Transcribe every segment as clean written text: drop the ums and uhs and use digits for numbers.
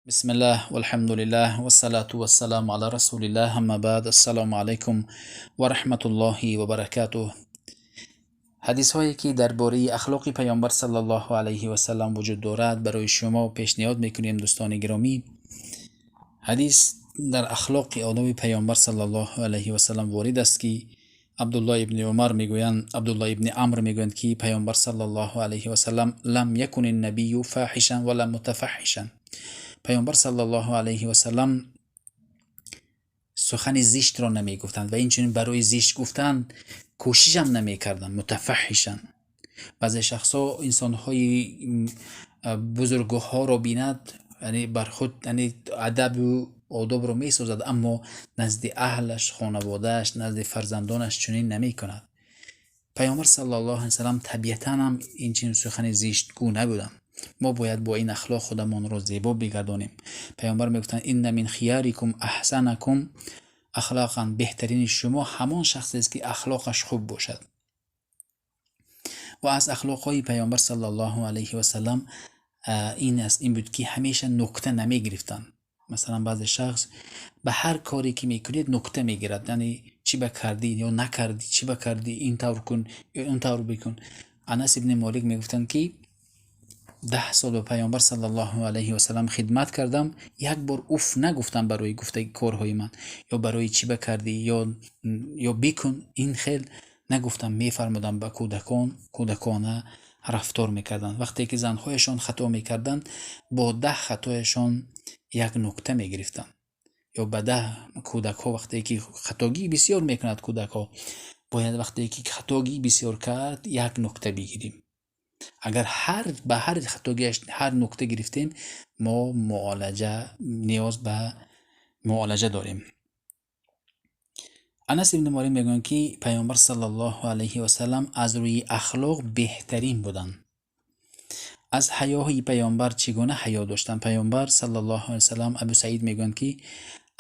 Бисмиллаҳ, валҳамдулиллаҳ, вассалату вассаламу ала расулиллаҳ, амма баъд. Ассалому алайкум ва раҳматуллоҳи ва баракатуҳ. Ҳадисҳое, ки дар бораи ахлоқи Паёмбар саллаллоҳу алайҳи васаллам вуҷуд дорад, барои шумо пешниҳод мекунем, дӯстони гиромӣ. Ҳадис дар ахлоқи одоби Паёмбар саллаллоҳу алайҳи васаллам ворид аст, ки Абдуллоҳ ибни Умар мегӯянд, Абдуллоҳ ибни Амр мегӯянд, ки Паёмбар саллаллоҳу алайҳи васаллам лам якуни набию фоҳишан вала мутафаҳҳишан. Паёмбар саллаллоҳу алайҳи васаллам сухани зиштро намегуфтанд ва инчунин барои зишт гуфтан кӯшишам намекарданд. Мутафаҳҳишан, баъзе шахсҳо инсонҳои бузургҳоро бинад, яъне бар худ, яъне адабу одобро месозад, аммо назди аҳлаш, хонаводааш, назди фарзандонаш чунин намекунад. Паёмбар саллаллоҳу алайҳи васаллам табиатан ҳам инчунин сухани зиштгӯ набуданд. Мо бояд бо ин ахлоқ худамонро зебо бигардонем. Паёмбар мегуфтанд: инна мин хиярикум аҳсанакум ахлоқан. Беҳтарини шумо ҳамон шахсест, ки ахлоқаш хуб бошад. Ва аз ахлоқҳои Паёмбар саллаллоҳу алайҳи васаллам ин аст, ин буд, ки ҳамеша нукта намегирифтанд. Масалан, баъзе шахс ба ҳар коре, ки мекунед, нукта мегирад, яъне чӣ ба кардӣ ё накардӣ, чӣ ба кардӣ, ин тавр кун ё он тавр бикун. Анас ибни Молик мегуфтанд, ки 10 сол ба Паёмбар саллаллоҳу алайҳи васаллам хидмат кардам, як бор уф нагуфтам барои гуфтаи корҳои ман ё барои чӣ ба кардӣ ё бикун, ин хел нагуфтам. Мефармудам, ба кӯдакон кӯдакона рафтор мекарданд. Вақте ки занҳояшон хато мекарданд, бо 10 хатояшон як нукта мегирифтанд ё ба 10 кӯдакҳо. Вақте ки хатогӣ бисёр мекунад кӯдакҳо, бояд вақте ки хатогӣ бисёр кард, як нукта бигирем. Агар ҳар ба ҳар хатогиаш ҳар нукта гирифтем, мо муолаҷа, ниёз ба муолаҷа дорем. Анас ибни Молик мегӯянд, ки Паёмбар саллаллоҳу алайҳи васаллам аз рӯи ахлоқ беҳтарин буданд. Аз ҳаёи Паёмбар, чӣ гуна ҳаё доштанд Паёмбар саллаллоҳу алайҳи васаллам. Абу Саид мегӯянд, ки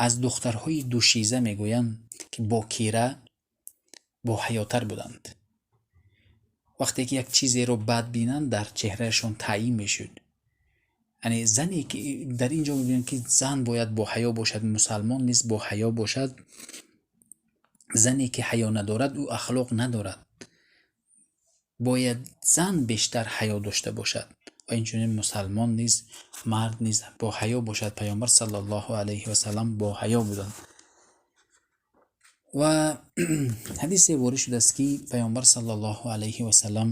аз духтарҳои душиза мегӯянд, ки бокира, боҳаётар буданд. Вақте ки як чизеро бад бинанд, дар чеҳраашон таъйин мешуд. Яъне зане ки дар ин ҷо мебинем, ки зан бояд боҳаё бошад, мусалмон низ боҳаё бошад. Зане ки ҳаё надорад, ӯ ахлоқ надорад. Бояд зан бештар ҳаё дошта бошад ва инчунин мусалмон низ, мард низ боҳаё бошад. Паёмбар саллаллоҳу алайҳи васаллам боҳаё буданд. Ва ҳадисе ворид шудааст, ки Паёмбар саллаллоҳу алайҳи васаллам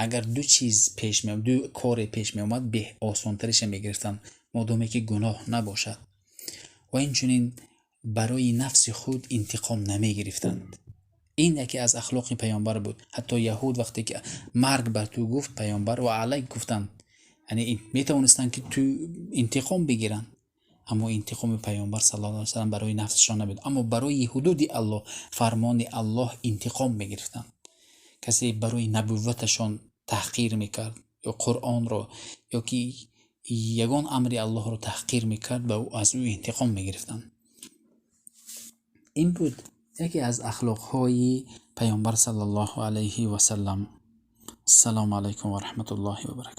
агар ду чиз пеш, ду коре пеш меомад, осонтариша мегирифтанд, модоме ки гуноҳ набошад. Ва инчунин барои нафси худ интиқом намегирифтанд. Ин яке аз ахлоқи Паёмбар буд. Ҳатто яҳуд вақте ки «марг бар ту» гуфт, Паёмбар «ва алайк» гуфтанд. Яъне метавонистанд, ки ту интиқом бигиранд, аммо интиқоми Паёмбар саллаллоҳу алайҳи васаллам барои нафсашон набуд, аммо барои ҳудуди Аллоҳ, фармони Аллоҳ интиқом мегирифтанд. Касе барои набувваташон таҳқир мекард ё Қуръонро ё ки ягон амри Аллоҳро таҳқир мекард, ба аз ӯ интиқом мегирифтанд. Ин буд яке аз ахлоқҳои Паёмбар саллаллоҳу алайҳи васаллам. Ассалому алайкум ва раҳматуллоҳи ва баракатуҳ.